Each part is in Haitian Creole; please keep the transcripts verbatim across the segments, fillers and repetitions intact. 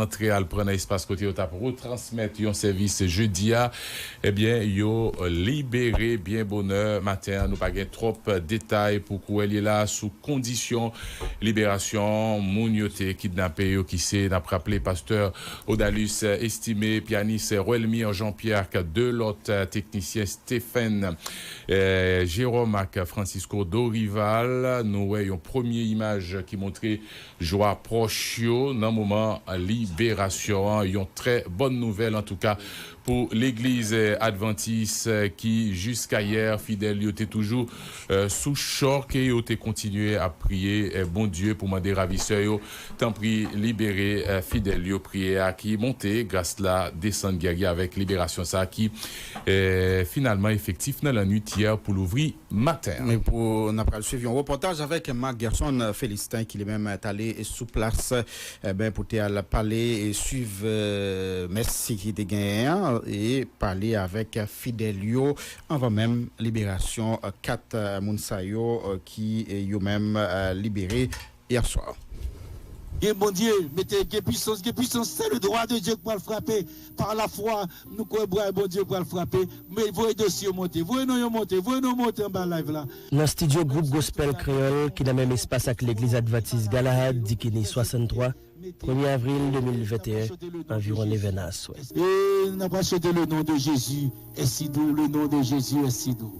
antre al pran nan espas kote yo t ap retransmèt yon sèvis jedi a, ebyen, yo libere byen bonè maten an. Nou pa gen twòp detay pou kounye l la sou kondisyon liberasyon moun yo te kidnape yo, ki se, n ap raple, pastè Odalus Estimé, pyanis Welmir Jean-Pierre ak de lòt teknisyen, Stephen, eh, Jérôme ak Francisco Dorival. Nou wè yon premye imaj ki montre jwa pwòch yo nan moman liberasyon an. Yon trè bòn nouvèl, antouka, pou legliz, eh, advantis, eh, ki jiska yè, fidèl yo te toujou, eh, sou chòk e yo te kontinye ap priye, eh, Bondye pou mande ravisè yo, tanpri, libere, eh, fidèl yo. Priyè a ki monte, gras la desann, gagè avèk liberasyon sa ki, eh, finalman efektif nan lannwit yè pou louvri maten an. Men pou, n ap pral swiv yon repòtaj avèk Marc Gerson Félistin, ki li menm t ale sou plas, eh ben, pou te al pale e swiv, eh, mès ki te genyen an e pale avèk fidèl yo anvan menm liberasyon, eh, kat, eh, moun sa yo, eh, ki, eh, yo menm, eh, libere yè swa. Gen Bondye, mete gen pwisans, gen pwisans. Se le dwa de Dye k pral frape. Pa lafwa, nou kwè bra Bondye pral frape. Men voye dosye yo monte, voye non yo monte, voye non monte anba live la. Nan estidyo gwoup Gospel Kreyòl ki nan menm espas ak legliz advantis Galahad Dikini swasanntwa, premye avril de mil venteyen, anviwon nevè nan aswè. E n ap swete le non de Jezi est si doux, le non de Jezi est si doux.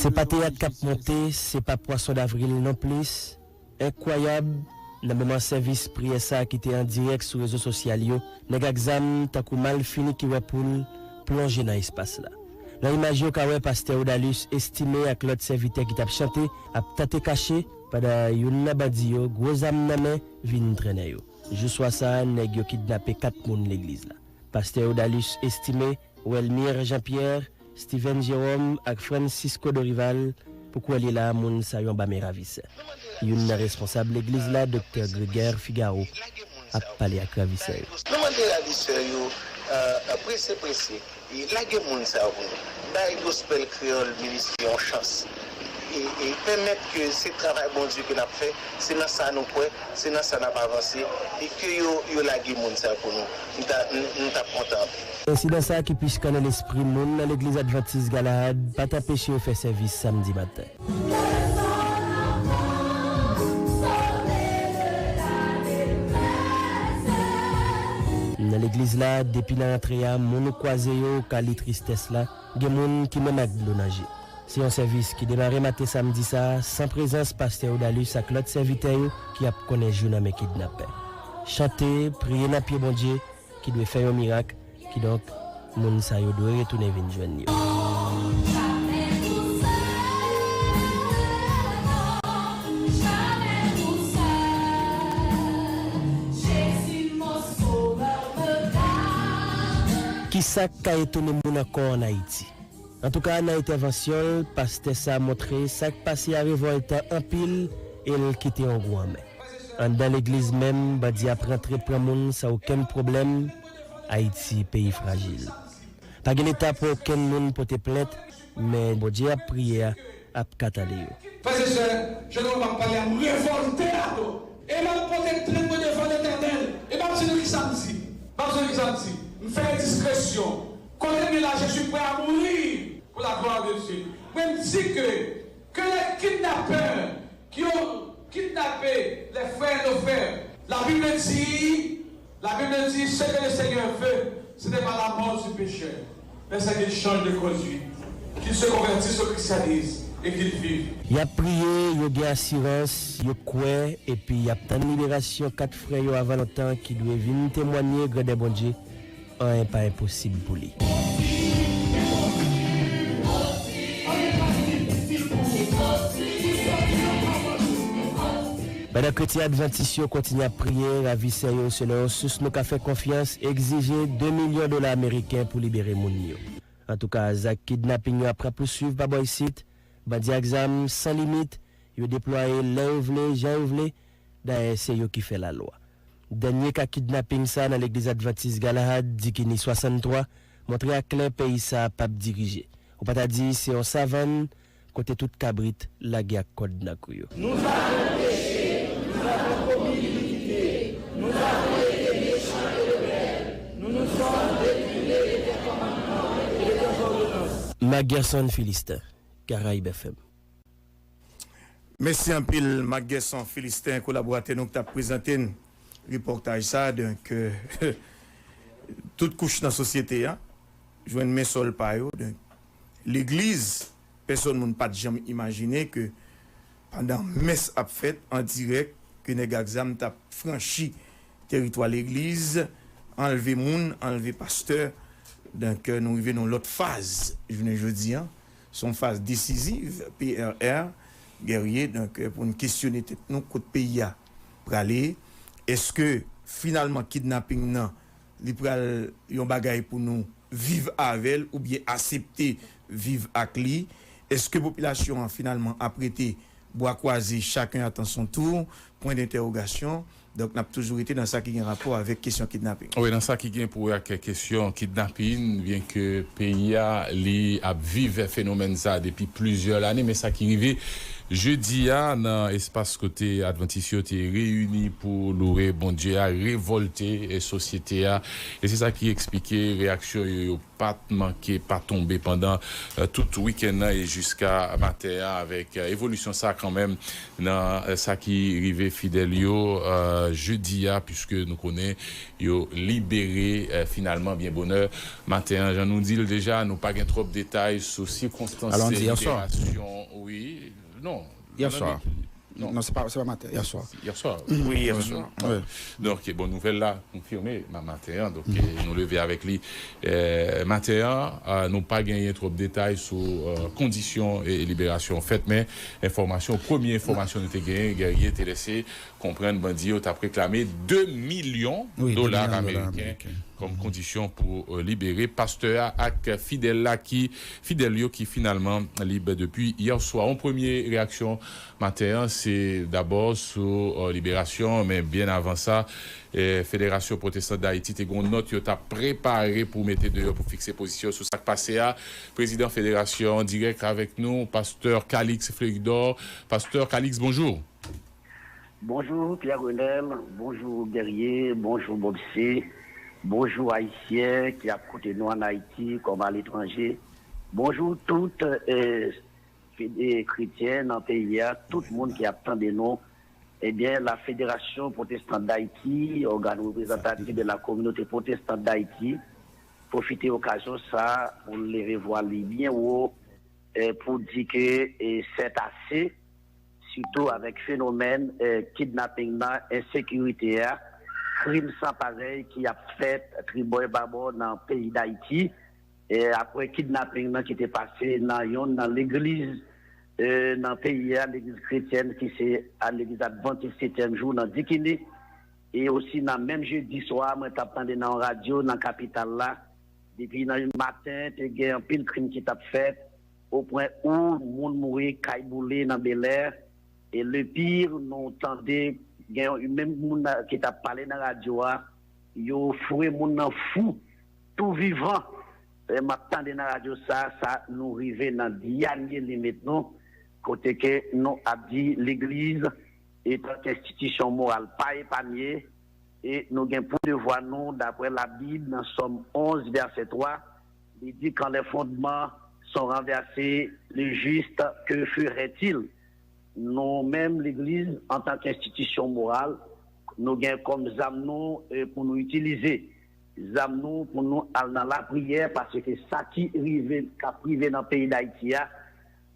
Se pa teyat k ap monte, se pa pwason davril non plis. Enkwayab, nan moman sèvis priyè sa a ki te an dirèk sou rezo sosyal yo, nèg ak zam tankou malfini ki wè poul plonje nan espas la. Nan imaj yo, w ka wè pastè Odalus Estimé ak lòt sèvitè ki t ap chante ap tante kache, pandan youn nan bandi yo, gwo zam nan men, vin trennen yo. Jou swa sa a, nèg yo kidnape kat moun legliz la. Pastè Odalus Estimé, Welmir Jean Pierre, Steven Jérôme ak Francisco Dorival, pou kwè li la, moun sa yo anba men ravisè. Youn nan responsab legliz la, doktè Greger Figaro, ap pale ak ravisè yo. Nou mande ravisè yo, eh, prese prese, e lage moun sa yo pou nou. Bay Gospel Kreyòl Ministry yon chans. E, e pèmèt ke se travay Bondye ke n ap fè, se nan sa nou kwè, se nan sa n ap avanse, e ke yo, yo lage moun sa yo pou nou. Nou ta, nou, nou t ap kontan anpil. Ensidan sa a ki pich kanne lespri moun nan legliz advantis Galahad pa t anpeche yo fè sèvis samdi maten. Nan legliz la, depi nan rantre a, moun ou kwaze yo, ou ka li tristès la, gen moun ki menm ak dlo nan je. Se yon sèvis ki demare maten samdi sa a, san prezans pastè Odalus ak lòt sèvitè yo ki ap konnen jou nan men kidnapè. Chante, priye nan pye Bondye, ki dwe fè yon mirak, kidonk, moun sa yo dwe retounen vin jwenn yo. Kisa k ka etone moun ankò ann Ayiti? Antouka, nan entèvansyon l, pastè sa a montre sa k pase a revòltan anpil e l kite yon gou anmè. Anndan legliz menm, bandi ap rantre pran moun san okenn pwoblèm. Ayiti, peyi frajil. Pa gen Leta pou okenn moun pote plent, men Bondye y ap priye a ap ka tande yo. Frè e sè, jodi a m ap pale a, m revòlte atò. E m ap pote plent mwen devan Letènèl. E m ap di nou kisa m di. M ap di nou kisa m di. M fè diskresyon. Kote m ye la, je suis prêt à mourir pour la gloire de Dieu. Mwen, m di ke, ke les kidnappeurs qui ont kidnappé les frères, nos frères, la Bible dit, la Bible dit, ce que le Seigneur veut, ce n'est pas la mort du pécheur, mais c'est qu'il change de conduite, qu'il se convertisse au christianisme et qu'il vive. Y ap priye, yo gen asirans, yo kwè, epi y ap tann liberasyon kat frè yo avan lontan ki dwe vin temwanye grandè Bondye. Anyen pa enposib pou li. Pandan kretyen advantis yo kontinye ap priye, ravisè yo, selon yon sous nou ka fè konfyans, egzije de milyon dola ameriken pou libere moun yo. Antouka, zak kidnaping yo ap rap pouswiv pa bò isit. Bandi ak zam san limit, yo deplwaye lè yo vle, jan yo vle. Dayè, se yo ki fè lalwa. Dènye ka kidnaping sa nan legliz Advantis Galahad, Dikini swasanntwa, montre aklè peyi sa p ap dirije. Ou pa ta di se yon savann kote tout kabrit lage ak kòd nan kou yo. Nous avons péché, nous avons commis l'iniquité, nous avons été méchants et rebelles, nous nous sommes détournés des commandements et des ordonnances. Marc Gerson Philistin, Caraïbes F M. Mèsi anpil, Marc Gerson Philistin, kolaboratè nou ki t ap prezante n repòtaj sa a. Donk, euh, tout kouch nan sosyete a jwenn men sòl pa yo. Donk, legliz, pèsòn moun pa t janm imajine ke pandan mès ap fèt an dirèk, ke nèg ak zam t ap franchi teritwa legliz, anlve moun, anlve pastè. Donk, euh, nou rive nan lòt faz jounen jodi a. Se yon faz desiziv, P R R, Guerrier, donk, euh, pou n kesyone tèt nou kot peyi a prale. Èske finalman kidnaping nan, li pral yon bagay pou nou viv avè l oubyen asepte viv ak li? Èske popilasyon an finalman ap rete bwa kwaze, chacun attend son tour, point d'interrogation? Donk, n ap toujou rete nan sa ki gen rapò avèk kesyon kidnaping. Wi, nan sa ki gen pou wè ak kesyon kidnaping, byenke peyi a, li ap viv fenomèn sa a depi plizyè lane, men sa ki rive jedi a nan espas kote Advantis yo te reyini pou loure Bondye a, revòlte, e, sosyete a, e se sa ki eksplike reyaksyon yo, yo pa t manke pa tonbe pandan, euh, tout wikenn nan e jiska maten an, avèk, euh, evolisyon sa kanmenm nan, euh, sa ki rive fidèl yo, euh, jedi a, piske nou konnen yo libere, euh, finalman byen bonè maten an. Jan nou di l deja, nou pa gen twòp detay sou sikonstans liberasyon. Wi, non. Yè swa. Non, se pa, se pa maten, yè swa. Yè swa. Wi, yè swa. Donk, bon, nouvèl la konfime maten an. Donk, nou leve avèk li maten an. Nou pa genyen twòp detay sou kondisyon liberasyon fèt, men enfòmasyon, premye enfòmasyon nou te genyen, Guerrier te lese konprann bandi yo t ap reklame de milyon dola ameriken kòm kondisyon pou libere pastè a ak fidèl la ki, fidèl yo ki finalman lib depi yè swa. Yon premye reyaksyon maten an, se dabò sou liberasyon, men byen avan sa, Federasyon Pwotestan Dayiti te gen yon nòt yo t ap prepare pou mete deyò pou fikse pozisyon sou sa k pase a. Prezidan Federasyon an dirèk avèk nou, pastè Calix Fleuridor. Pastè Calix, bonjou. Bonjou Pierre Renel, bonjou Guerrier, bonjou Bobsy, bonjou Ayisyen ki ap koute nou ann Ayiti kòm aletranje. Bonjou tout kretyen nan peyi a, tout moun ki ap tande nou. Ebyen, la Fédération Protestante d'Haïti, organe reprezantatif de la communauté protestante d'Haïti, pwofite okazyon sa a pou l leve vwa li byen wo pou di ke sètase, sitou avèk fenomèn kidnaping nan, ensekirite a, krim san parèy ki ap fèt tribò e babò nan peyi Dayiti. Apre kidnaping nan ki te pase nan yonn nan legliz nan peyi a, legliz kretyèn ki se legliz Advantis Setyèm Jou nan Dikini, e osi nan menm jedi swa mwen t ap tande nan yon radyo nan kapital la, depi nan maten te gen anpil krim ki t ap fèt, opwen ou moun mouri kay boule nan Belè, e le pire nou tande gen yon menm moun ki t ap pale nan radyo a, yo foure moun nan fou tou vivan. M ap tande nan radyo sa, sa nou rive nan dènye limit nou, kote ke nou ap di legliz etan k enstitisyon moral pa epanye, e nou gen pou devwa nou dapre Labib nan Sòm onz vèsè twa, li di quand les fondements sont renversés, le juste, que feront-ils? Nou menm legliz antan k enstitisyon moral, nou gen kòm zam nou pou nou itilize. Zam nou pou nou al nan lapriyè, paske sa ki rive k ap rive nan peyi Dayiti a,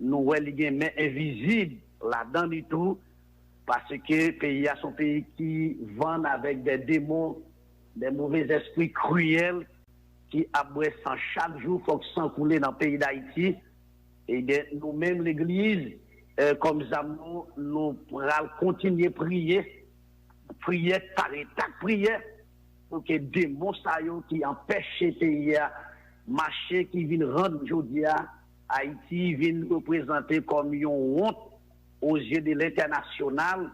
nou wè li gen men envizib ladan li tou, paske peyi a se yon peyi ki vann avèk de demon, de movez espri kriyèl ki ap bwè san chak jou, fòk san koule nan peyi Dayiti. Ebyen, nou menm legliz, kòm zam nou, nou pral kontinye priye, priyè, kare tak priyè, pou ke demon sa yo ki anpeche peyi a mache ki vin rann jodi a Ayiti vin reprezante kòm yon wont o zye de lentènasyonal.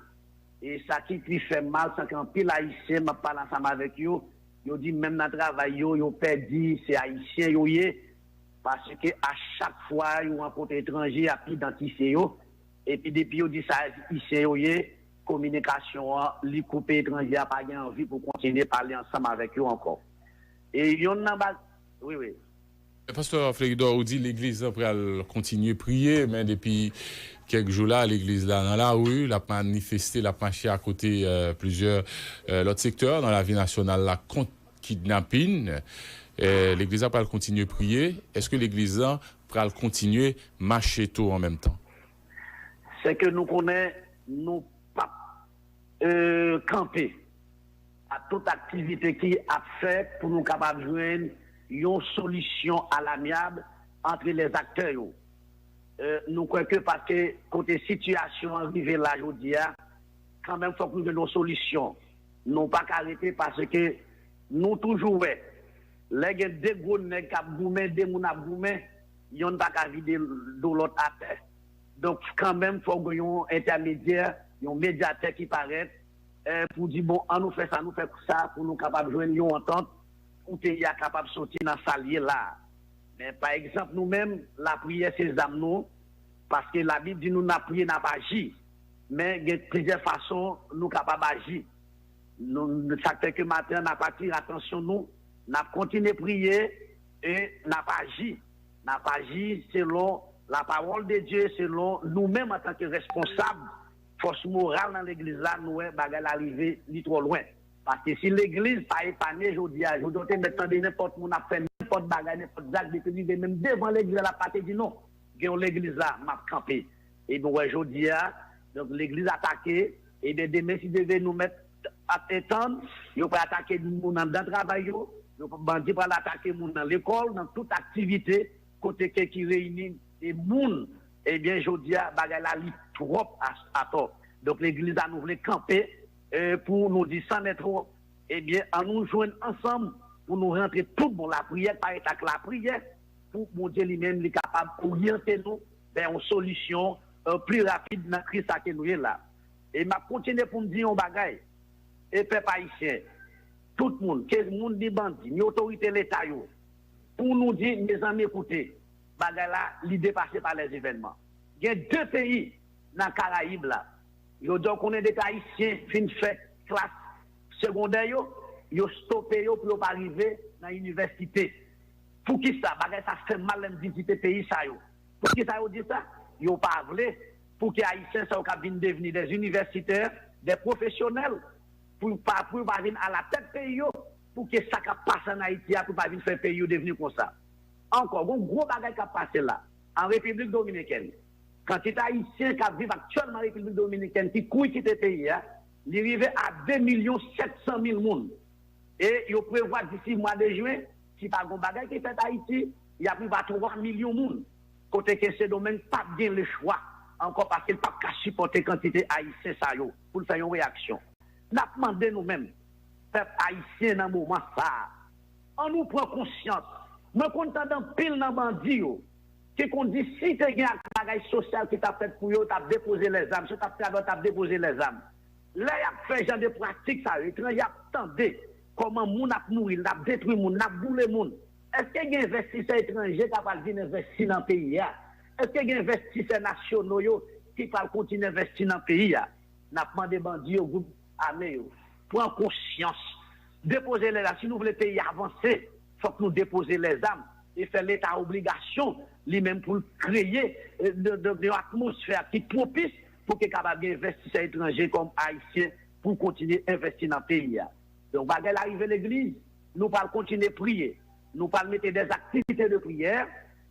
E sa ki pi fè m mal, se ke anpil Ayisyen, m ap pale ansanm avèk yo, yo di menm nan travay yo, yo pè di se Ayisyen yo ye, paske a chak fwa yo rankontre etranje, y ap idantifye yo. Epi depi yo di se Ayisyen yo ye, kominikasyon an, li koupe, etranje a pa gen anvi pou kontinye pale ansanm avèk yo ankò. E yonn nan bag-, wi, wi. Pastè Fleridor, ou di legliz la pral kontinye priye, men depi kèk jou la, legliz la nan lari, l ap manifeste, l ap mache akote euh, plizyè euh, lòt sektè nan lavi nasyonal la kont kidnapin. Euh, legliz la pral kontinye priye. Èske legliz la pral kontinye mache tou an menm tan? Se ke nou konnen nou p ap euh, kanpe a tout aktivite ki ap fèt pou nou kapab jwenn yon solisyon alamyab antre lèzaktè yo. Euh, nou kwè ke paske kote sitiyasyon an rive la jodi a, kanmenm fòk nou jwenn yon solisyon. Nou pa ka rete paske nou toujou wè lè gen de gwo nèg k ap goumen, de moun ap goumen, yonn pa ka vide do lòt atè. Donk kanmenm fòk gen yon entèmedyè, yon medyatè ki parèt eh, pou di bon, an nou fè sa, nou fè sa pou nou kapab jwenn yon antant pou peyi a kapab soti nan sa l ye la. Men pa egzanp nou menm, lapriyè se zam nou, paske Labib di nou n ap priye, n ap aji. Men gen plizyè fason nou kapab aji. Nou, sa k fè ke maten an n ap atire atansyon nou, n ap kontinye priye e n ap aji. N ap aji selon lapawòl de Dye, selon nou menm antanke responsab fòs moral nan legliz la, nou wè bagay la rive, li twò lwen. Paske si legliz pa epanye jodi a, jodi a w te mèt tande nenpòt moun ap fè nenpòt bagay, nenpòt zak, depi rive menm devan legliz la, l ap pa te di non, gen yon legliz la, m ap kanpe. Ebyen w wè jodi a, donk legliz atake, ebyen demen si Dye vle nou mèt ap etann, yo pral atake moun anndan travay yo, yo bandi pral atake moun nan lekòl, nan tout aktivite kote ke ki reyini e moun, ebyen jodi a bagay la li twòp atò. Donk legliz la nou vle kanpe eh, pou nou di san nèt ho, ebyen an nou jwenn ansanm pou nou rantre tout bon. Lapriyè k parèt ak lapriyè pou Bondye li menm li kapab oryante nou vè yon solisyon eh, pli rapid nan kriz sa ke nou ye la. E m ap kontinye pou m di yon bagay, e pèp ayisyen, tout moun, ke moun ni bandi, ni otorite leta yo, pou nou di mezanmi koute, bagay la li depase pa lèzevènman. Gen de peyi nan Karayib la, yo di w konnen depi ayisyen fin fè klas segondè yo, yo stope yo pou yo pa rive nan inivèsite. Poukisa? Bagay sa fè m mal lè m vizite peyi sa yo. Poukisa yo di sa? Yo pa vle pou ke ayisyen sa yo ka vin devni de inivèsitè, de pwofesyonèl, pou pa pou yo pa vin alatèt peyi yo, pou ke sa k ap pase ann Ayiti a pou pa vin fè peyi yo devni konsa. Ankò, gon gwo bagay k ap pase la an Repiblik Dominikèn. Kantite ayisyen k ap viv aktyèlman Repiblik Dominikèn ki kouri kite peyi a, li rive a de milyon sèt san mil moun. E yo prevwa disi mwa de jen, si pa gon bagay ki fèt Ayiti, y ap rive a twa milyon moun. Kote ke Sendomeng p ap gen lechwa ankò paske l p ap ka sipòte kantite ayisyen sa yo pou l fè yon reyaksyon. N ap mande nou menm, pèp ayisyen nan moman sa a, an nou pran konsyans. Mwen konn tande anpil nan bandi yo ki konn di si te gen ak bagay sosyal ki t ap fèt pou yo, yo t ap depoze lèzam, si yo t ap travay, yo t ap depoze lèzam. Lè y ap fè jan de pratik sa yo, etranje ap tande kòman moun ap mouri, n ap detwi moun, n ap boule moun. Èske gen envestisè etranje k ap al vin envesti nan peyi a? Èske gen envestisè nasyono yo ki pral kontinye envesti nan peyi a? N ap mande bandi yo, gwoup ame yo, pran konsyans. Depoze lèzam. Si nou vle peyi a avanse, fòk nou depoze lèzam e fè Leta obligasyon li menm pou l kreye yon atmosfè ki pwopis pou ke kapab gen envestisè etranje kòm Ayisyen pou kontinye envesti nan peyi a. Donk, bagay la rive legliz, nou pral kontinye priye. Nou pral mete dèzaktivite de priyè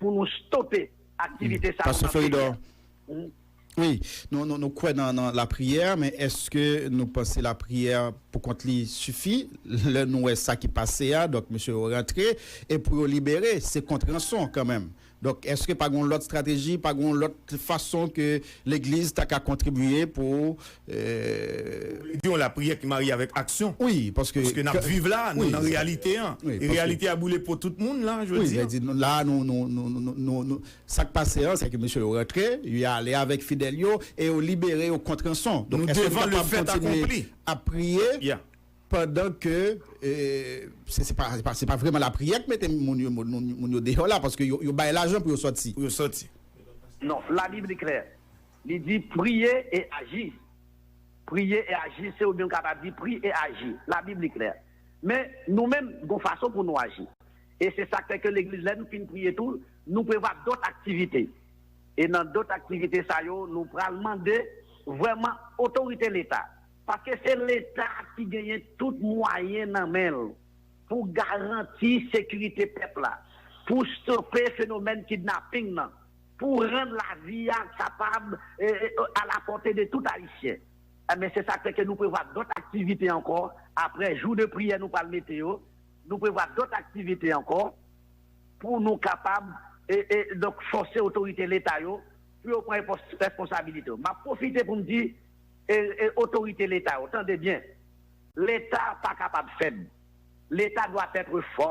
pou nou stope aktivite sa yo nan peyi a. Wi, nou, nou, nou kwè nan, nan lapriyè, men èske nou panse lapriyè pou kont li sifi? Lè nou wè sa ki pase a, donk mesye yo rantre e pou yo libere, se kont ranson kanmenm. Donk, èske pa gen yon lòt estrateji, pa gen yon lòt fason ke legliz ta ka kontribiye pou, euh, Di yon lapriyè ki marye avèk aksyon. Wi, paske Paske n ap viv la, nou nan reyalite an. E reyalite a boule po tout moun la, jodi an. Wi, la nou, nou, nou, nou, nou, nou, sa k pase an, se ke mesye yo rantre, yo ale avèk fidèl yo, e yo libere yo kont ranson. Nou devan le fèt akonpli. Ap priye pandan ke, euh, se, se pa, se pa, se pa vrèman lapriyè k mete moun yo, moun, moun yo deyò la, paske yo, yo bay lajan pou yo sòti. Pou yo sòti. Non, Labib li klè. Li di priye e aji. Priye e aji, se ou menm kapab di pri e aji. Labib li klè. Men nou menm, gon fason pou nou aji. E se sa k fè ke legliz, lè nou fin priye tou, nou prevwa dòt aktivite. E nan dòt aktivite sa yo, nou pral mande vrèman otorite Leta. Paske se Leta ki genyen tout mwayen nan men l pou garanti sekirite pèp la, pou stope fenomèn kidnaping nan, pou rann lavi a kapab, e, e, a la pòte de tout Ayisyen. Enben, se sa k fè ke nou prevwa dòt aktivite ankò, apre jou de priyè nou pral mete yo, nou prevwa dòt aktivite ankò pou nou kapab, e, e, donk, fòse otorite Leta yo pou yo pran responsabilite yo. M ap pwofite pou m di, e, e, otorite Leta yo, tande byen, Leta pa kapab fèb. Leta dwa èt fò.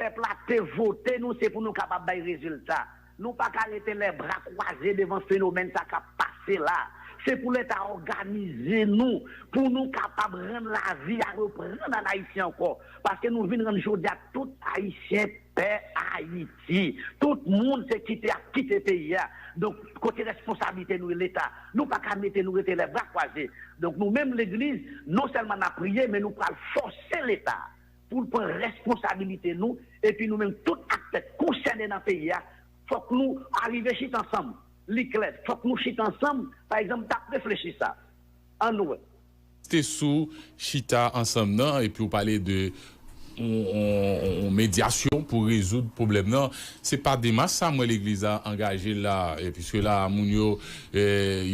Pèp la te vote nou, se pou nou kapab bay rezilta. Nou pa ka rete lè bra kwaze devan fenomèn sa k ap pase la. Se pou Leta òganize nou, pou nou kapab rann lavi a reprann ann Ayiti ankò. Paske nou vin rann jodi a tout Ayisyen pè Ayiti. Tout moun se kite ap kite peyi a. Donk, kote responsablite nou ye Leta? Nou pa ka mete nou rete lè bra kwaze. Donk, nou menm legliz, non sèlman n ap priye, men nou pral fòse Leta pou l pran responsabilite nou, epi nou menm tout aktè konsène nan peyi a, fòk nou arive chita ansanm. Li klè, fòk nou chita ansanm, pa egzanp, m t ap reflechi sa. Ann wè. Te sou chita ansanm nan, epi w pale de yon, yon, yon medyasyon pou rezoud pwoblèm nan. Se pa demach sa m wè legliz la angaje la, e piske la moun yo, e,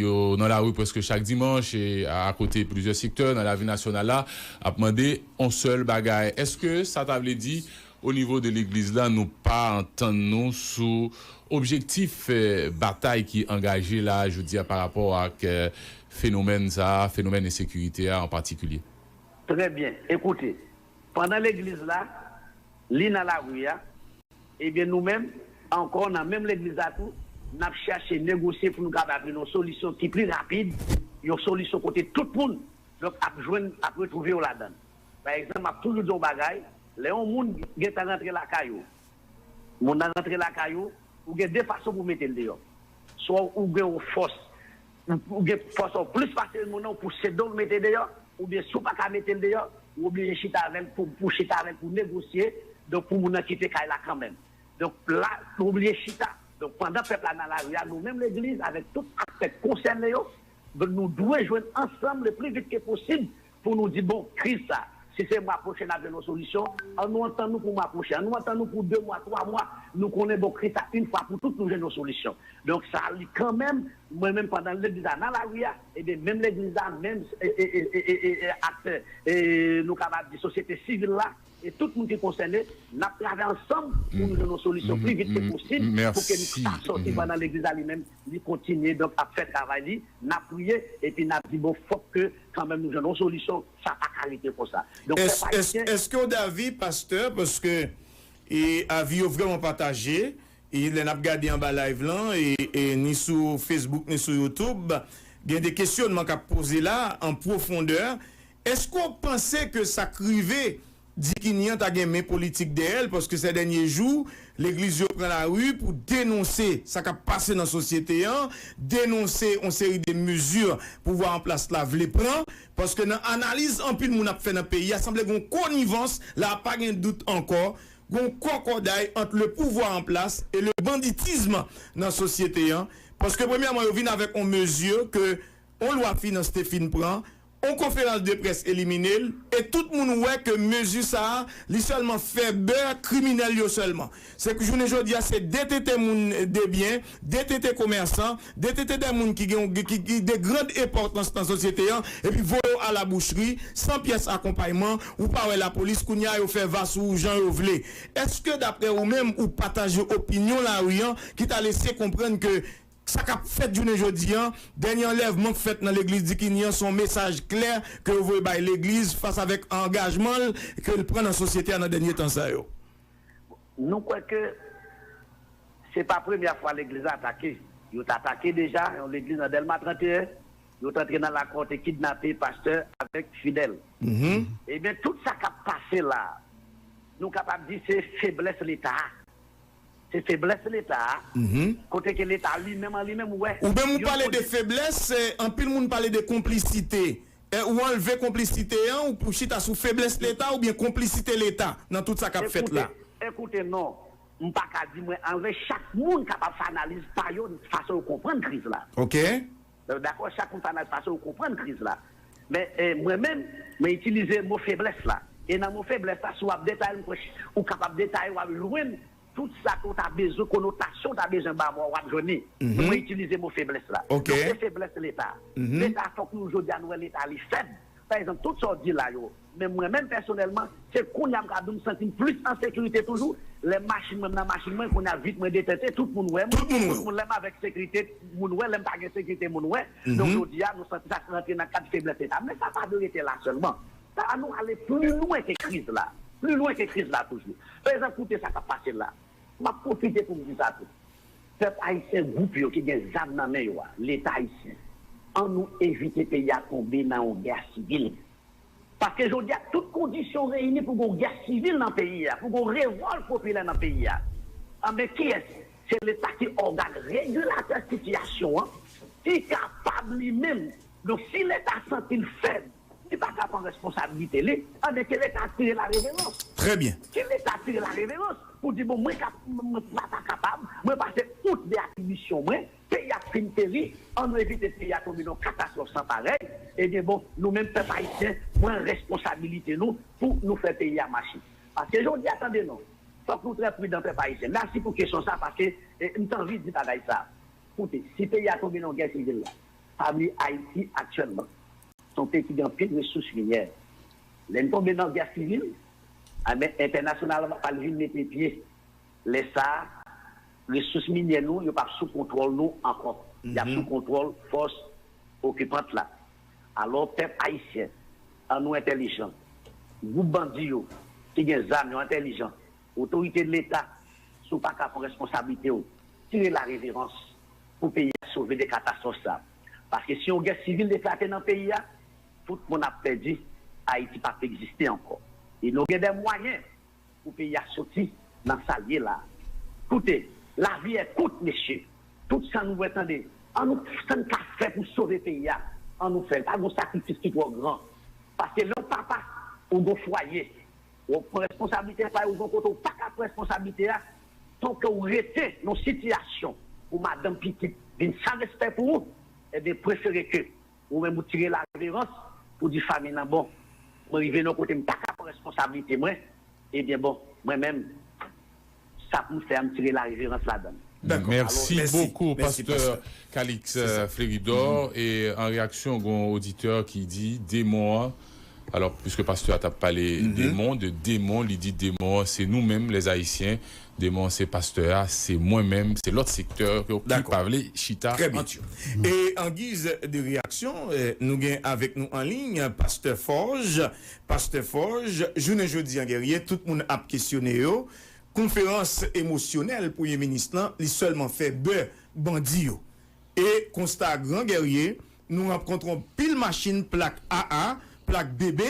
yo nan lari prèske chak dimanch, e akote plizyè sektè nan lavi nasyonal la, ap mande yon sèl bagay. Èske sa ta vle di, o nivo de legliz la, nou pa antann nou sou objektif, eh, batay ki angaje la, jodi a, pa rapò ak, eh, fenomèn sa a, fenomèn ensekirite a an patikilye? Trè byen. Ekoute, pandan legliz la, li nan lari a, ebyen, nou menm, ankò nan menm legliz la tou, n ap chache negosye pou nou kapab jwenn yon solisyon ki pli rapid, yon solisyon kote tout moun, donk, ap jwenn, ap retwouve yo ladan l. Pa egzanp, m ap toujou di yon bagay, lè yon moun gentan rantre lakay ou, moun nan rantre lakay ou, ou gen de fason pou mete l deyò. Swa ou gen yon fòs, ou gen fòs ou plis pase moun nan, ou pouse do l mete deyò, oubyen si w pa ka mete l deyò, ou oblije chita avè l pou, pou chita avè l pou negosye, donk pou moun nan kite kay la kanmenm. Donk la, ou oblije chita. Donk pandan pèp la nan lari a, nou menm legliz, avèk tout aktè konsène yo, donk nou dwe jwenn ansanm le pli vit ke posib pou nou di, bon, kriz sa, si se mwa pwochen n ap jwenn yon solisyon, ann nou antann nou pou mwa pwochen, ann nou antann nou pou de mwa, twa mwa, nou konnen, bon, kriz sa, yon fwa pou tout, nou jwenn yon solisyon. Donk sa, li kanmenm, mwen menm pandan legliz la nan lari a, ebyen, menm legliz la, menm, e, e, e, e, e, e, aktè, e, nou kapab di sosyete sivil la, e tout moun ki konsène, n ap travay ansanm pou nou jwenn yon solisyon pli vit ke posib, pou ke nou sa sòti pandan legliz la li menm, li kontinye, donk, ap fè travay li, n ap priye, epi n ap di, bon, fòk ke kanmenm nou jwenn yon solisyon, sa pa ka rete konsa. Donk, pèp ayisyen. Èske w davi, pastè, paske, e, avi yo vrèman pataje, e lè n ap gade anba live lan, e, e ni sou Facebook, ni sou YouTube, gen de kesyonman k ap poze la, an pwofondè. Èske w panse ke sa k rive Dikini an ta gen men politik dèyè l, paske sè dènye jou, legliz yo pran lari pou denonse sa k ap pase nan sosyete an, denonse yon seri de mezi pouvwa an plas la vle pran, paske nan analiz anpil moun ap fè nan peyi a, sanble gen yon konivans, la pa gen dout ankò, gen yon kòkòday ant le pouvoir en place et le banditisme nan sosyete an, paske premyèman, yo vin avèk yon mezi ke yon lwa finans te fin pran, yon konferans de près elimine l, e tout moun wè ke mezi sa a, li sèlman fè bè kriminèl yo sèlman. Se ke jounen jodi a, se detente moun de byen, detente komèsan, detente de moun ki gen, ki, ki de grand enpòtans nan sosyete an, epi voye yo a la bouchri, san pyès akonpayman, ou pa wè lapolis, kounye a yo fè va sou ou jan yo vle. Èske, daprè ou menm, ou pataje opinyon lari an, ki ta lese konprann ke sa k ap fèt jounen jodi an, dènye anlèvman k fèt nan legliz Dikini an, se yon mesaj klè ke yo voye bay legliz fas avèk angajman l ke l pran nan sosyete a nan dènye tan sa yo? Nou kwè ke se pa premyè fwa legliz la atake. Yo t atake deja yon legliz nan Dèlma trannteyen, yo t antre nan lakay, te kidnape pastè avèk fidèl. Ebyen, tout sa k ap pase la, nou kapab di se feblès Leta a. Se feblès Leta a, kote ke Leta li menm an li menm, ou wè. Ou menm ou pale de feblès, anpil moun pale de konplisite. Ou anlve konplisite an, ou chita sou feblès Leta oubyen konplisite Leta nan tout sa k ap fèt la? Ekoute, non. M pa ka di mwen anlve, chak moun kapab fè analiz pa yo, fason yo konprann kriz la. Ok. Dakò, chak moun fè analiz fason yo konprann kriz la. Men mwen menm, mwen itilize mo feblès la. E nan mo feblès la, si w ap detay, ou kapab detay, w ap jwenn tout sa ke w ta bezwen, konotasyon w ta bezwen ba mo a, w ap jwenn li. Mwen itilize mo feblès la. Donk, se feblès Leta. Leta, fòk nou, jodi a, nou wè Leta li fèb. Pa egzanp, tout sa w di la yo, men mwen menm pèsonèlman, se kounye a m ka di w m santi m plis an sekirite toujou. Lè machin mwen, m nan machin mwen, kounye a vit mwen detente, tout moun wè m. Tout moun lè m avèk sekirite, moun wè, lè m pa gen sekirite, moun wè. Donk, jodi a, nou santi sa rantre nan kad feblès Leta. Men sa pa dwe rete la sèlman. Sa, ann nou ale pli lwen ke kriz la. Pli lwen ke kriz la toujou. Prezan, koute sa k ap pase la. M ap pwofite pou m di sa tou. Pèp ayisyen, gwoup yo ki gen zam nan men yo a, Leta ayisyen, ann nou evite peyi a tonbe nan yon gè sivil. Paske jodi a, tout kondisyon reyini pou gen yon gè sivil nan peyi a, pou gen yon revòlt popilè nan peyi a. Anben, kiyès? Se Leta ki ògàn regilatè sitiyasyon an, ki kapab li menm. Donk, si Leta santi l fèb, li pa ka pran responsabilite li, anben ke Leta tire la reverans. Trè byen. Ke Leta tire la reverans pou di, bon, mwen pa ta kapab, mwen pase out de atribisyon mwen, peyi a fin peri, ann nou evite peyi a tonbe nan katastwòf san parèy. Ebyen, bon, nou menm pèp ayisyen, pran responsabilite nou pou nou fè peyi a mache. Paske jodi a, tande non, fòk nou trè pridan, pèp ayisyen. Mèsi pou kesyon sa, paske m t anvi di bagay sa. Koute, si peyi a tonbe nan yon gè sivil la, pa bliye Ayiti aktyèlman se yon peyi ki gen anpil resous minyè. Lè n tonbe nan gè sivil, enben entènasyonal la pral vin mete pye. Lè sa a, resous minyè nou, yo p ap sou kontwòl nou ankò. Y ap sou kontwòl fòs okipant la. Alò, pèp ayisyen, ann nou entèlijan. Gwoup bandi yo ki gen zam yo entèlijan. Otorite Leta, si w pa ka pran responsablite w, tire la reverans pou peyi a sove de katastwòf sa. Paske si yon gè sivil eklate nan peyi a, tout moun ap pèdi, Ayiti p ap egziste ankò. E nou gen de mwayen pou peyi a soti nan sa l ye la. Koute, la vie est courte, mesye. Tout sa nou wè, tande, ann nou, sa n ka fè pou sove peyi a, ann nou fè l. Pa gen sakrifis ki twò gran. Paske lè w papa, ou gen fwaye, w ap pran responsablite pa w, ou gen kote w pa ka pran responsablite a, tanke w rete nan sitiyasyon pou madanm, pitit vin san respè pou ou, ebyen, prefere ke ou menm ou tire la reverans pou di fanmi nan, bon, mwen rive nan kote m pa ka pran responsablite mwen, ebyen, bon, mwen menm, sa pou m fè a, m tire la reverans ladan l. Dakò. Alò, Merci beaucoup, Pasteur Calix Fleridor. E an reyaksyon, gon oditè ki di demon an, alò, piske pastè a t ap pale demon, de demon, li di demon an se nou menm, lèzayisyen, demon an se pastè a, se mwen menm, se lòt sektè yo ki pa vle chita ant yo. E an giz de reyaksyon, nou gen avèk nou an liy Pastè Forge. Pastè Forge, jounen jodi an, Guerrier, tout moun ap kesyone yo. Konferans emosyonèl premye minis lan, li sèlman fè bè bandi yo. E konsta a gran, Guerrier, nou rankontre yon pil machin plak A A, plak B B,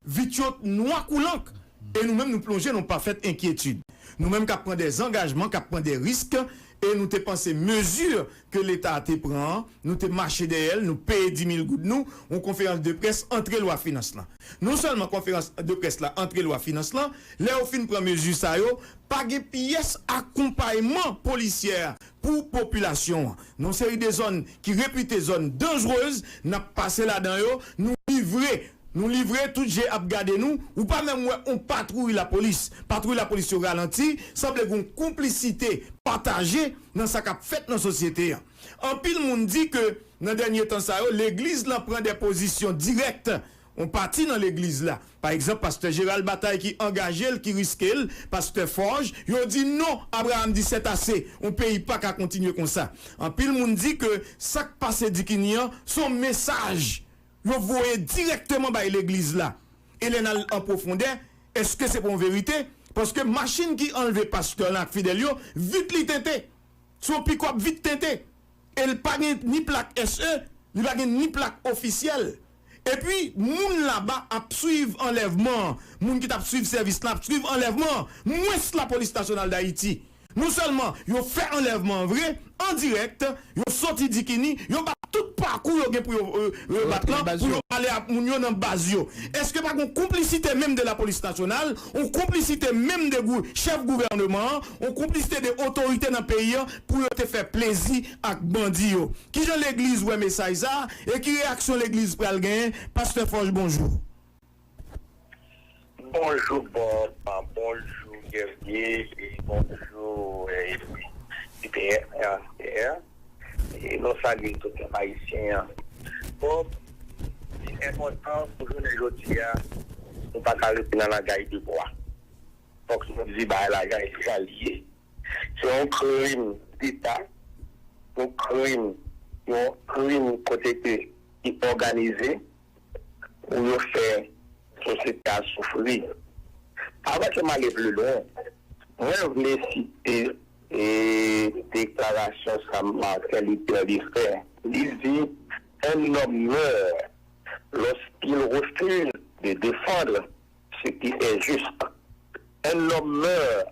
vit yo nwa kou lank. E nou menm, nou plonje nan yon pafèt enkyetid. Nou menm k ap pran de zangajman, k ap pran de risk, e nou te panse mezi ke Leta a te pran an, nou te mache dèyè l, nou peye dis mil goud nou, yon konferans de près antre lwa finans lan. Non sèlman konferans de près la antre lwa finans lan, lè yo fin pran mezi sa yo, pa gen pyès akonpayman polisyè pou popilasyon an. Nan yon seri de zòn ki repite zòn danjrez, n ap pase ladan yo, nou livre, nou livre, tout je ap gade nou, ou pa menm wè yon patwouy lapolis. Patwouy lapolis yo ralanti, sanble gen yon konplisite pataje nan sa k ap fèt nan sosyete an. Anpil moun di ke nan dènye tan sa yo, legliz lan pran de pozisyon dirèk. Yon pati nan legliz la, pa egzanp, pastè Gérald Bataille ki angaje l, ki riske l, pastè Forge, yo di non, Abraham di sètase, yon peyi pa ka kontinye konsa. Anpil moun di ke sa k pase Dikini an, se yon mesaj yo voye dirèkteman bay legliz la. E lè n al an pwofondè, èske se pa yon verite? Paske machin ki anlve pastè lan ak fidèl yo, vit li tente. Se yon pikòp vit tente. E l pa gen ni plak S E, li pa gen ni plak ofisyèl. Epi, moun laba ap swiv anlèvman an. Moun ki t ap swiv sèvis lan ap swiv anlèvman an. Mwens Lapolis Nasyonal Dayiti. Non sèlman yo fè anlèvman an vre, an dirèk, yo soti Dikini, yo bat tout pakou yo gen pou yo, euh, yo bat lan, pou yo ale ak moun yo nan baz yo. Èske pa gen yon konplisite menm de Lapolis Nasyonal, yon konplisite menm de gou-, chèf gouvènman an, yon konplisite de otorite nan peyi an pou yo te fè plezi ak bandi yo? Kijan legliz wè mesaj sa a e ki reyaksyon legliz pral genyen? Pastè Forge, bonjou. Bonjou Bob, bonjou Guerrier, e bonjou eh, P P R, R T R, e nou salye tout pèp ayisyen an. Bob, li enpòtan pou jounen jodi a, nou pa ka rete nan langay de bwa. Fòk nou di bagay la jan l ye. Se yon krim deta, yon krim, yon krim kote ke li òganize pou yo fè sosyete a soufri. Avan ke m ale pli lwen, mwen vle site e deklarasyon sa Martin Luther li fè. Li di, un homme meurt lorsqu'il refuse de défendre ce qui est juste. Un homme meurt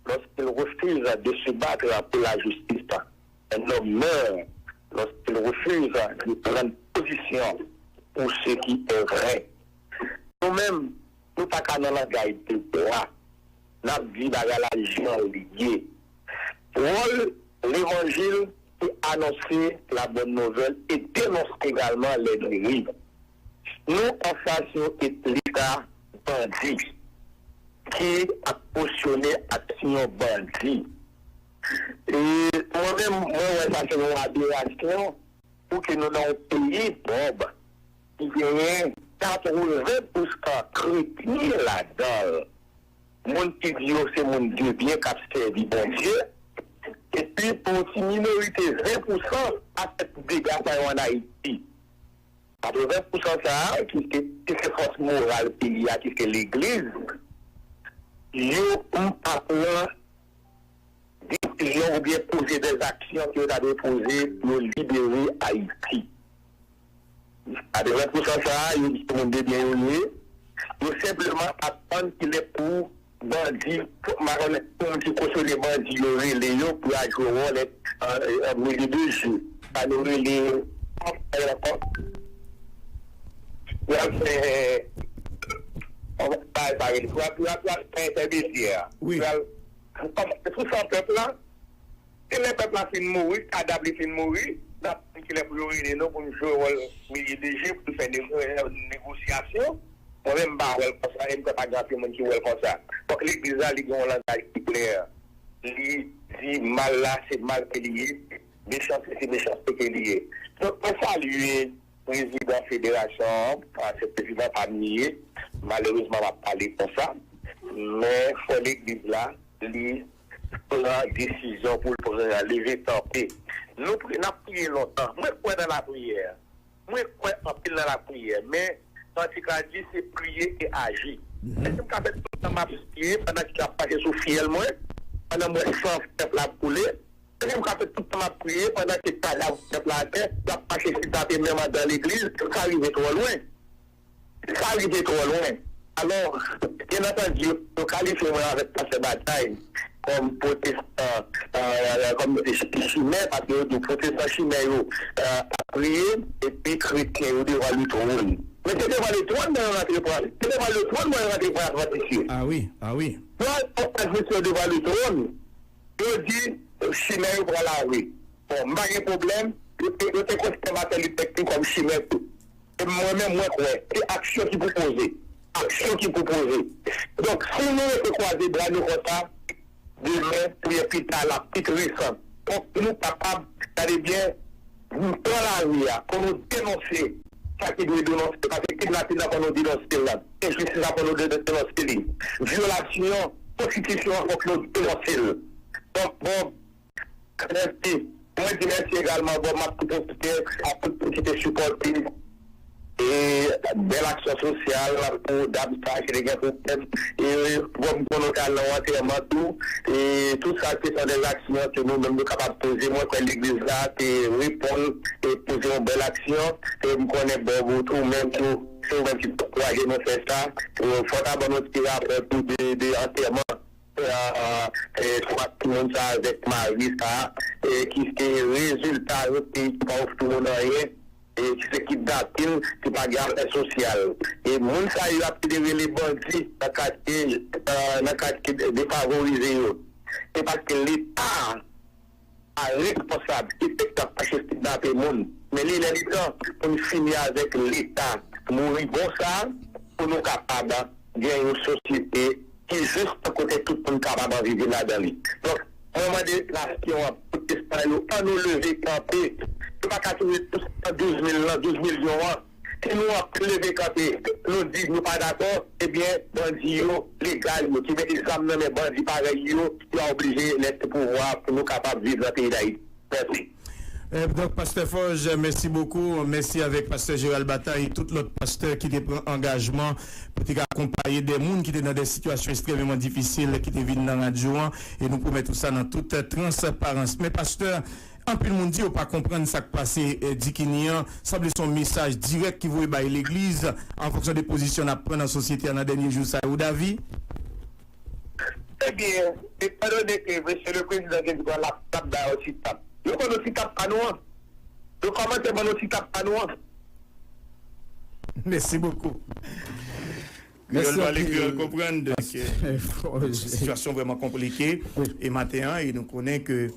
lorsqu'il refuse de se battre pour la justice. Un homme meurt lorsqu'il refuse de prendre position pour ce qui est vrai. Nou menm, nou pa ka nan langay de bwa. N ap di bagay la jan li ye. Wòl levanjil se anonse la bonne nouvelle et dénoncer également les dérives. Nou anfas yon leta bandi ki ap kosyone aksyon bandi. E mwen menm, mwen wè sa se yon aberasyon pou ke nou nan yon peyi pòv ki genyen katreven pousan kretyen ladan l. Moun ki di yo se moun de byen k ap sèvi Bondye, epi pou yon ti minorite ven pousan ap fè tout dega sa yo ann Ayiti. Katreven pousan sa a, ki se, ki se fòs moral peyi a, ki se legliz, yo pa pran desizyon oubyen poze dèzaksyon ke yo ta dwe poze pou yo libere Ayiti. Katreven pousan sa a, yo di se moun de byen yo ye. Yo senpleman atann kilè pou bandi, m pa konnen ki moun ki kosyone bandi yo rele yo pou yo al jwe wòl milye de je. Sa nou rele, pou yo al fè, kòman bagay sa rele, pou yo al fè entèmedyè. Pou yo al, kòman, se pou san pèp la. Se lè pèp la fin mouri, kadav li fin mouri, n ap tann kilè pou yo rele nou pou n jwe wòl milye de je, pou n fè negosyasyon. Mwen menm m pa wè l konsa, e m kwè pa gen anpil moun ki wè l konsa. Donk legliz la, li gen yon langaj ki klè. Li di mal la se mal ke li ye, mechanste se mechanste ke li ye. Donk mwen salye prezidan federasyon an, se prezidan pa m li ye, malerezman m ap pale konsa, men fò legliz la, li pran desizyon pou l pran, leve kanpe. Nou pri, n ap priye lontan. Mwen kwè nan lapriyè. Mwen kwè anpil nan lapriyè. Men, kantik la di se priye e aji. Èske m ka fè tout tan m ap priye pandan ki ap pase sou fyèl mwen, pandan m wè san pèp la ap koule? Èske m ka fè tout tan m ap priye pandan ke kadav pèp la atè, y ap mache chita atè menm anndan legliz? Sa rive twò lwen. Sa rive twò lwen. Alò, byen antandi, yo kalifye mwen avèk pastè Batay kòm pwotestan, euh, kòm chimè, paske yo di pwotestan chimè yo, euh, ap priye, epi kretyen yo devan le twòn. Men se devan le twòn mwen rantre pran, se devan le twòn mwen rantre pran advantis yo. Ah wi, ah wi. Lè yo advantis yo devan le twòn, yo di chimè yo pran lari. Bon, m pa gen pwoblèm, yo te, yo te konsidere Martin Luther King kòm chimè tou. E mwen menm, mwen kwè, se aksyon ki pou poze. Aksyon ki pou poze. Donk, si nou rete kwaze bra nou konsa, demen, oubyen pita, l ap pi tris. Fòk nou kapab, gade byen, pran lari a, pou nou denonse sa ki dwe denonse, paske kidnapin nan, fòk nou denonse l, enjistis la, fòk nou de-, denonse li. Vyolasyon konstitisyon an, fòk nou denonse l. Donk, bon, mèsi. Mwen di mèsi egalman, bon, m ap tou pwofite a tout moun ki te sipòte e bèl aksyon sosyal pou dam sa ki te gen pwoblèm. E bon, m konnen w te al nan antèman tou. E tout sa se son dèz aksyon ke nou menm nou kapab poze. Mwen kwè legliz la te reponn e poze yon bèl aksyon. E m konnen Bob ou tou menm tou, se ou menm ki ankouraje nou fè sa. E fò w ta ban nou ti rapò tou de, de antèman. E, e, twa timoun sa avèk mari sa, e, ki se rezilta yon peyi ki pa ofri moun anyen, e, ki se kidnapin, ki pa gen afè sosyal. E moun sa yo ap rele bandi nan katye, e, nan katye defavorize yo. Se paske Leta a responsab, se Leta k ap chache kidnape moun. Men li lè li tan pou n fini avèk Leta moribon sa, pou nou kapab gen yon sosyete ki jis, kote tout moun kapab anvi viv ladan li. Donk, mwen mande nasyon an, pwotestan yo, ann nou leve kanpe. Yo pa ka touye tout san douz mil lan, douz milyon an. Si nou ann leve kanpe, nou di nou pa dakò, ebyen, bandi yo, legal yo, ki mete zam nan men bandi parèy yo, yo a oblije lèse pouvwa pou nou kapab viv nan peyi Dayiti. Mèsi. E, donk, Pastè Forge, mèsi bokou. Mèsi avèk Pastè Gérald Bataille, tout lòt pastè ki te pran angajman pou te ka akonpaye de moun ki te nan de sitiyasyon ekstrèmeman difisil, ki te vin nan radyo an. E nou pwomèt ou sa nan tout transparans. Men, Pastè, anpil moun di yo pa konprann sa k pase, e, Dikini an. Sanble se yon mesaj dirèk ki voye bay legliz an fonksyon de pozisyon n ap pran nan sosyete a nan dènye jou sa yo, Davi. Ebyen, etandone ke mesye le prezidan te di l ap, l ap ba yo ti tap, yo ban nou ti tap pa nou an. Yo kòmanse ban nou ti tap pa nou an. Mèsi bokou. Kreyòl pale, kreyòl konprann. Donk, sitiyasyon vrèman konplike e maten an, e nou konnen ke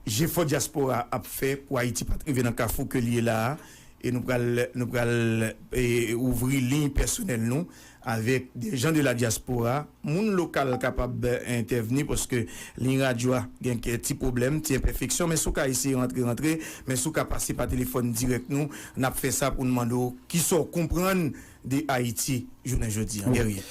jefò dyaspora ap fè pou Ayiti pa t rive nan kafou ke l ye la a. E nou pral, nou pral, e, ouvri liy pèsonèl nou avèk de jan de la diaspora. Moun lokal kapab entèvni paske liy radyo a gen kèk ti pwoblèm, ti enpèfeksyon, men si w ka eseye rantre, rantre, men si w ka pase pa telefòn dirèk nou, n ap fè sa pou n mande w kisa w konprann de Ayiti jounen jodi a, Guerrier.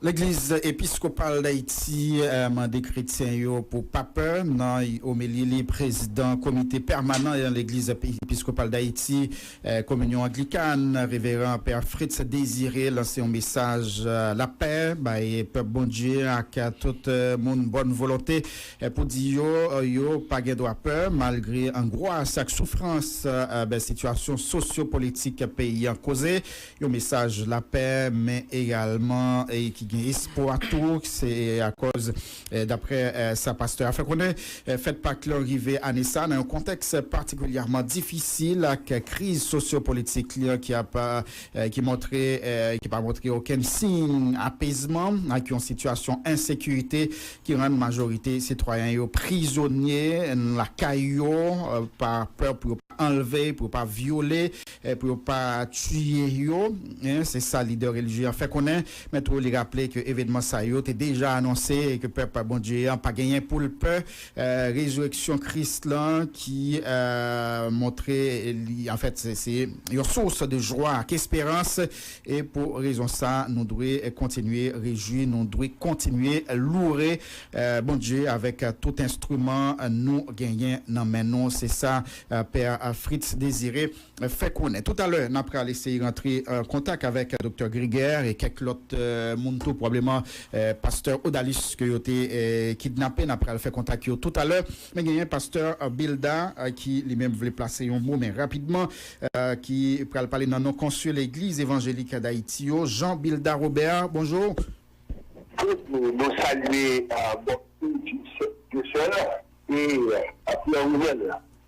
Legliz Episkopal Dayiti, eh, mande kretyen yo pou pa pè. Nan omeli li, prezidan komite pèmanan Legliz Episkopal Dayiti, eh, Kominyon Anglikàn, Reveran Pè Fritz Désiré, lanse yon mesaj, eh, lapè bay pèp Bondye ak tout, eh, moun bòn volonte, eh, pou di yo, eh, yo pa gen dwa pè malgre angwas ak soufrans, eh, ben, sitiyasyon sosyopolitik peyi an koze. Yon mesaj lapè, men egalman, e ki gen espwa tou. Se akòz, e, daprè, e, sa pastè a fè konnen, e, fèt Pak lan rive ane sa nan yon kontèks patikilyèman difisil ak kriz sosyopolitik li an ki ap, e, ki montre, e, ki pa montre okenn siy apezman ak yon sitiyasyon ensekirite ki rann majorite sitwayen yo prizonye lakay yo, e, pa pè pou yo anlve, pou yo pa vyole, e pou yo pa tiye yo. Hein, se sa lidè relijye an fè konnen. Men tou, li raple ke evènman sa yo te deja anonse e ke pèp Bondye an pa genyen pou l pè. E, rezirèksyon Kris lan ki, e, montre li, anfèt, se, se yon sous de jwa ak esperans. E pou rezon sa, nou dwe kontinye rejwi, nou dwe kontinye loure, e, Bondye avèk tout enstriman nou genyen nan men nou. Se sa, e, Pè Fritz Désiré fè konnen. Toutalè, n ap pral eseye rantre an kontak avèk Doktè Griguer e kèk lòt, euh, moun tou, pwobableman, euh, Pastè Odalis ke yo te, euh, kidnape. N ap pral fè kontak yo toutalè. Men genyen Pastè, euh, Bilda, euh, ki li menm vle plase yon mo, men rapidman, euh, ki pral pale nan non konsye Legliz Evanjelik Dayiti yo, Jean Bilda Robert. Bonjou. Tout nou, nou salye, euh, Bòb Diosèl e, euh, Pierre Rouvel.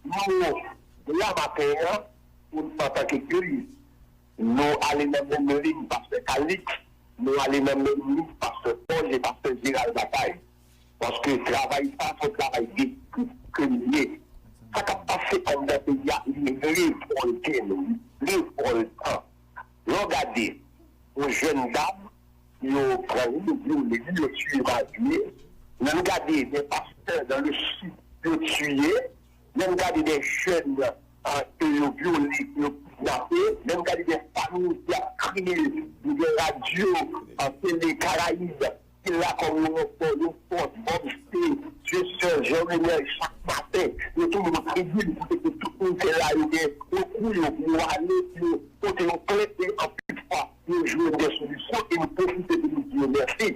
Nou la maten an, pou, antanke Legliz, nou ale nan menm liy pastè Calixte, nou ale nan menm liy pastè Forge e pastè Gérald Bataille. Paske travay sa, se yon travay de tout ke li ye. Sa k ap pase anndan peyi a, li revòlte nou, li revòltan. Lè w gade yon jèn dam, yo pran li, yo vyole li, yo tiye mari li. Lè n gade de pastè dans le sud, yo tiye. Lè n gade de jèn, euh, ke yo vyole, ke yo kidnape. Lè n gade de fanmi ki ap kriye, de radyo, euh, tele Karayib, ki la kòm yon ranfò, yon fòs, Bòb Sté, Diosèl, Jean Renel, chak maten, yo tounen yon tribin kote ke tout moun te la, yo gen yon kou, yo pou yo ale, pou yo pote yon plent, e anpil fwa, yo jwenn de solisyon, e nou pwofite pou nou di yo mèsi.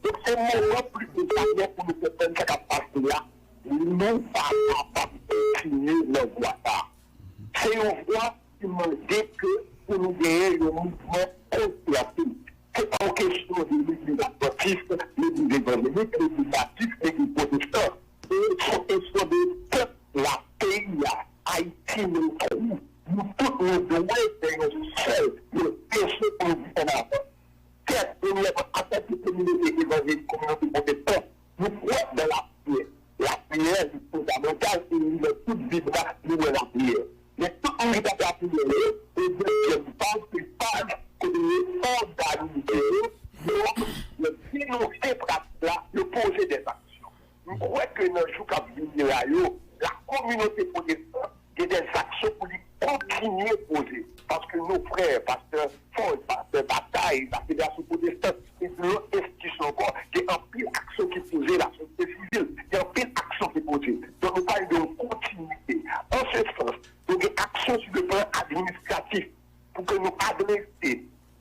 Donk, se moman plis ke jamè pou nou konprann sa k ap pase a. Nou pa kapab kontinye nan vwa sa a. Se yon vwa ki mande ke pou nou genyen yon mouvman konsyans. Se pa yon kesyon de legliz advantis, legliz evanjelik, legliz batis, legliz pwotestan. Se yon kesyon de pèp la, peyi a, Ayiti, nou tou. Nou tout, nou dwe fè yon sèl, yon kesyon pou nou di annavan. Kèt, premyèman, antanke kominote evanjelik, kominote pwotestan, nou kwè nan lapriyè. Lapriyè, li fondamantal, e li nan tout Bib la, nou wè lapriyè. Men tout moun ki t ap lapriyè yo, e dezyèm paj, se paj kote yo òganize yo, yo, yo denonse pratik la, yo poze dè aksyon. M kwè ke nan jou k ap vini la yo, la kominote pwotestan gen dè aksyon pou li kontinye poze. Paske nou frè, pastè Forge, pastè Bataille, la federasyon pwotestan, epi lòt enstitisyon ankò, gen anpil aksyon ki poze, lasosyete sivil, gen anpil aksyon ki poze. Donk, nou pale de yon kontinite. An se sans, nou gen aksyon sou le plan administratif pou ke nou adrese,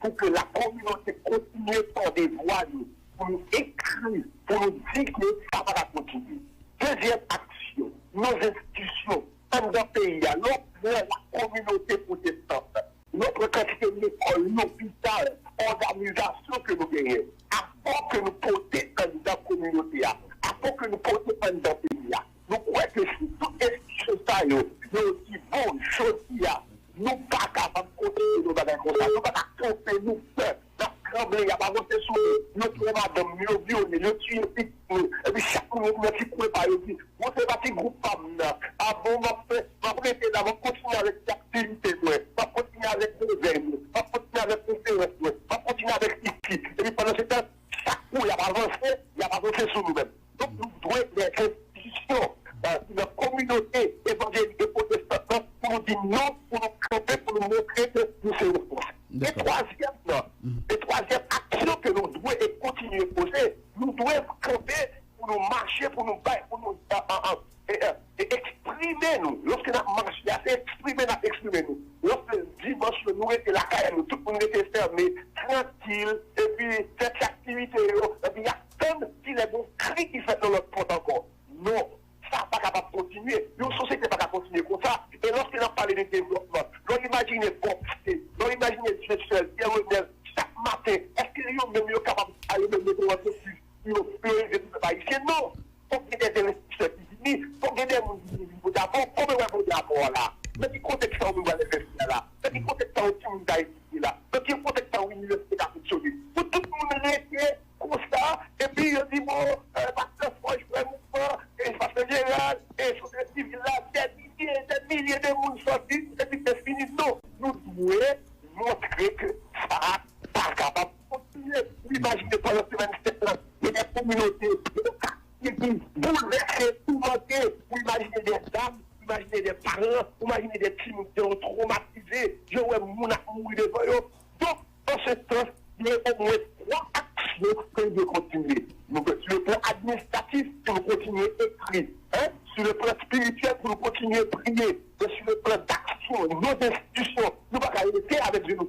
pou ke la kominote kontinye tande vwa nou, pou nou ekri, pou nou di ke sa pa ka kontinye. Dezyèm aksyon, nos institutions, anndan peyi a, lè w pran la kominote pwotestan, lè w pran kantite lekòl, lopital, òganizasyon ke nou genyen, apò ke nou pote anndan kominote a, apò ke nou pote anndan peyi a. Nou kwè ke si tout enstitisyon sa yo, yo di, bon, jodi a, nou pa kapab kontinye yon bagay konsa. Nou pa ka kanpe, nou pè. N ap tranble, y ap avanse sou nou. Yo touye madanm nou, yo vyole, yo tiye pitit nou. Epi chak moun yo pran ti kwen pa yo di, bon, se pa ti gwoup pa m nan. A bon, m ap fè, m ap rete la, m ap kontinye avèk ti aktivite mwen. M ap kontinye avèk revèy mwen. M ap kontinye avèk konferans mwen. M ap kontinye avèk isi. Epi pandan se tan, chak kou y ap avanse, y ap avanse sou nou menm. Donk, nou dwe de enstitisyon, euh, nan kominote evanjelik e pwotestan nan pou nou di non, pou nou kanpe, pou nou montre ke nou se yon fòs. E twazyèm nan, e twazyèm aksyon ke nou dwe e kontinye poze, nou dwe kanpe pou nou mache, pou nou bay, pou nou, euh, euh, euh, e, e, e eksprime nou. Lòske n ap mache a, se eksprime n ap eksprime nou. Lòske dimanch yo, nou rete lakay nou, tout moun rete fèmen, trankil, epi fè ti aktivite yo, epi y ap tann kilè gon kri ki fèt nan lòt pòt ankò. Non, sa pa kapab kontinye. Yon sosyete pa ka kontinye konsa. E lòske n ap pale de devlòpman, lè w imajine Bòb Sté, lè w imajine Diosèl, Pierre Renel, chak maten, èske yo menm yo kapab sa yo menm mete yon antrepriz pou yo, pou yo ede tout pèp ayisyen? Non. Fòk gen de envestisè ki vini, fòk gen de moun ki vini vin pote apò. Kòman w wè pote apò a la? Nan ki kontèks sa w menm w al envesti a la? Nan ki kontèks sa yon timoun ka etidye la? Nan ki kontèks sa yon inivèsite ka fonksyone? Pou tout moun rete konsa, epi yo di, bon, euh, pastè Fòj, frè mouvman, e pastè Jeral, e sosyete sivil la, dè milye, dè milye de moun sòti, epi se fini. Non, nou dwe montre ke sa pa kapab kontinye. Ou imajine pandan semèn sèt lan, gen de kominote, gen de katye ki boulvèse, toumante. Ou imajine de dam, ou imajine de paran, ou imajine de timoun ki twomatize, yo wè moun ap mouri devan yo. Donk, an se sans, gen omwen twa aksyon ke nou dwe kontinye. Nou dwe, sou le plan administratif, pou nou kontinye ekri, hein, sou le plan espirityèl, pou nou kontinye priye, e sou le plan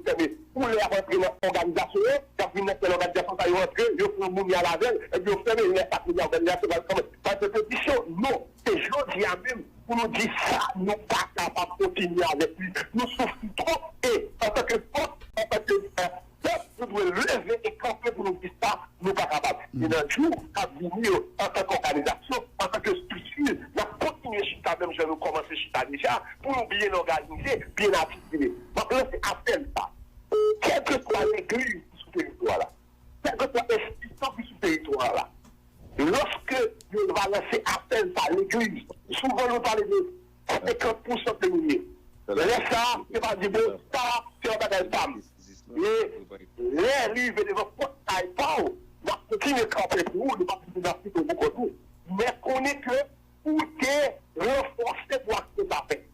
fèmen. Pou lè y ap antre nan òganizasyon yo, y ap vin nan sèl òganizasyon sa yo antre, yo pran moun y al avè l, epi yo fèmen, lè sa kounye a òganizasyon pral kòmanse. Pase petisyon, non. Se jodi a menm pou nou di sa, nou pa kapab kontinye avèk li. Nou soufri twòp e, antanke fòs, antanke pèp, nou dwe leve e kanpe pou nou di sa, nou pa kapab. E nan jou k ap vini yo, antanke òganizasyon, antanke estrikti, n ap kontinye chita menm jan nou kòmanse chita deja, pou nou byen òganize, byen atikile. M ap lanse apèl sa. Kèlkeswa legliz ki sou teritwa la, kèlkeswa enstitisyon ki sou teritwa la, lòske yo va lanse apèl sa legliz, souvan nou pale de senkant pousan ke nou ye. Lè sa, se pa di, bon, sa, se yon bagay pa m. E lè rive devan pòt kay pa w, n ap kontinye kanpe pou ou, nou p ap kite n ap kite w pou kont ou. Men konnen ke ou te ranfòse pou aksyon sa fèt.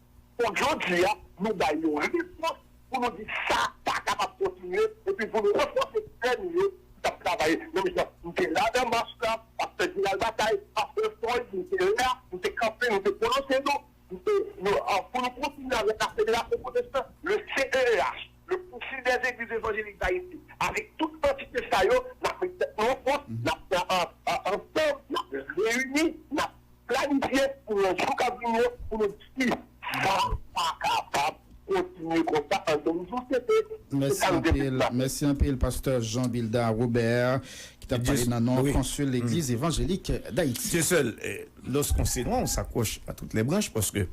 Donk, jodi a, nou bay yon repons pou nou di sa pa kapab kontinye, epi pou nou ranfòse frè nou yo ki t ap travay. Menm jan nou te la nan mach la, pastè Gérald Bataille, pastè Floyd, nou te la, nou te kanpe, nou te pwononse nou, nou te, nou, an, pou nou kontinye avèk la Fédération Protestante, le C E E H, le Concile des Églises Évangéliques d'Haïti, avèk tout antite sa yo, n ap met tèt nou anfòs, n ap, an, an, ansanm, n ap reyini, n ap planifye pou nan jou k ap vini yo, pou nou di sa pa kapab kontinye konsa anndan yon sosyete. Se Mèsi sa nou te anpil, vle. Mèsi anpil, pastè Jean Bilda Robert, ki t ap pale nan non konsil Legliz Evanjelik Dayiti. Dieu seul, eh, lorsqu'on s'éloigne, on s'accroche à toutes les branches, paske